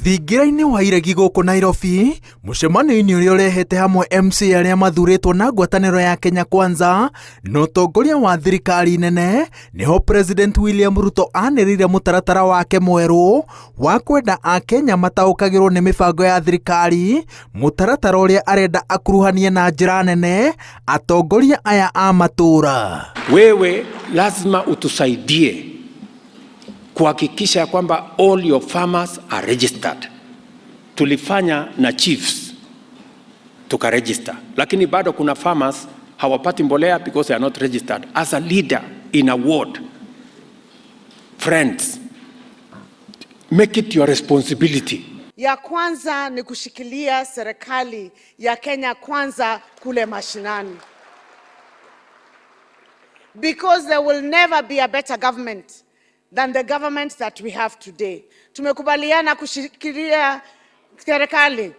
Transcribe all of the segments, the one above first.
Thingira-inĩ wa iregi gũkũ Nairobi, mũcemanio-inĩ ũrĩa ũrehete hamwe MC arĩa mathurĩtwo na ngwatanĩro ya Kenya Kwanza na ũtongoria wa thirikari nene, nĩho President William Ruto anĩrĩire mũtaratara wake mwerũ wa kwenda Akenya mataũkagĩrwo nĩ mĩbango ya thirikari, mũtaratara ũrĩa arenda akuruhanie na njĩra nene atongoria aya a matũũra. Wewe lazima utusaidie kuhakikisha kwamba all your farmers are registered. Tulifanya na chiefs tukaregister, lakini bado kuna farmers hawapati mbolea because they are not registered. As a leader in a ward, friends, make it your responsibility. Ya kwanza ni kushikilia serikali ya Kenya Kwanza kule mashinani. Because there will never be a better government than the government that we have today. Tumekubaliana kushikilia serikali.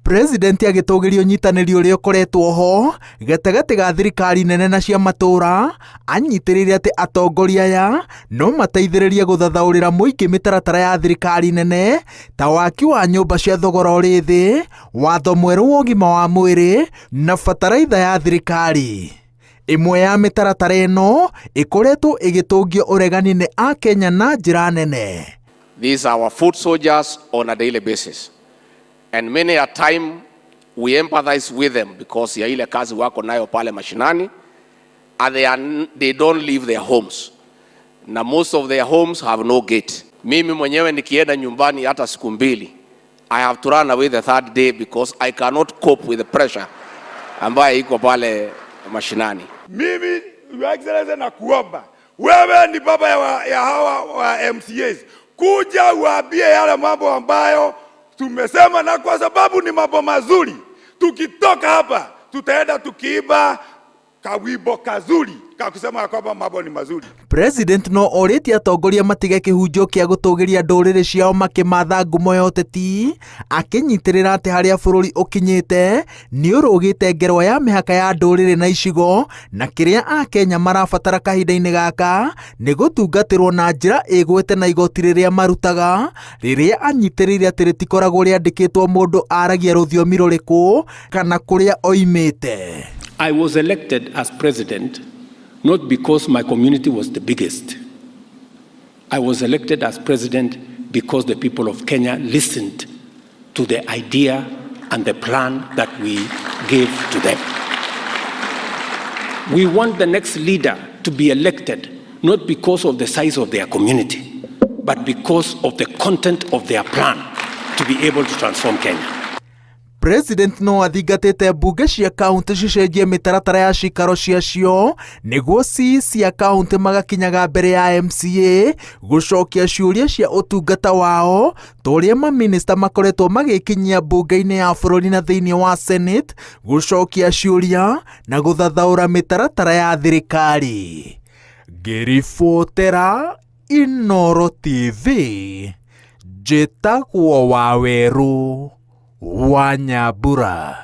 President agĩtũgĩria ũnyitanĩri ũrĩa ũkoretwo ho gatagatĩ ga thirikari nene na cia matũũra, anyitĩrĩire atĩ atongoria aya no mateithĩrĩrie gũthathaũrĩra mũingĩ mĩtaratara ya thirikari nene ta waki wa nyũmba cia thogora ũrĩ thĩ, watho mwerũ wa ũgima wa mwĩrĩ na bataraitha ya thirikari. Ĩmwe ya mĩtaratara ĩno ĩkoretwo ĩgĩtũngio ũregani nĩ Akenya na njĩra nene. These are our foot soldiers on a daily basis. And many a time we empathize with them because ya ile kazi wako nayo pale mashinani and they don't leave their homes. Na most of their homes have no gate. Mimi mwenyewe nikienda nyumbani hata siku mbili, I have to run away the third day because I cannot cope with the pressure ambayo iko pale mashinani. Mimi, Your Excellency, nakuomba wewe ni baba ya hawa wa MCAs, kuja uambie yale mambo ambayo tumesema, na kwa sababu ni mambo mazuri, tukitoka hapa tutaenda tukiimba kawimbo kazuri ka kusema kwamba mambo ni mazuri. President no orĩtie atongoria matige kĩhunjio kĩa gũtũgĩria ndũrĩrĩ ciao makĩmatha ngumo ya ũteti, akĩnyitĩrĩra atĩ harĩa bũrũri ũkinyĩte nĩ ũrũgĩte ngerwa ya mĩhaka ya ndũrĩrĩ na icigo, na kĩrĩa Akenya marabatara kahinda-inĩ gaka nĩ gũtungatĩrwo na njĩra ĩgwete na igoti rĩrĩa marutaga, rĩrĩa anyitĩrĩire atĩ rĩtikoragwo rĩandĩkĩtwo mũndũ aragia rũthiomi rũrĩkũ kana kũrĩa oimĩte. I was elected as president not because my community was the biggest. I was elected as president because the people of Kenya listened to the idea and the plan that we gave to them. We want the next leader to be elected not because of the size of their community, but because of the content of their plan to be able to transform Kenya. President no athingatĩte mbunge cia kaunti cicenjie mĩtaratara ya cikaro ciacio nĩguo CEC cia kaunti magakinyaga mbere ya MCA gũcokia ciũria cia ũtungata wao ta ũrĩa maminista makoretwo magĩkinyia mbunge-inĩ ya bũrũri na thĩinĩ wa Senate gũcokia ciũria na gũthathaũra mĩtaratara ya thirikari. Ngĩribotera Inooro TV, njĩtagwo Wawerũ wa Nyambura.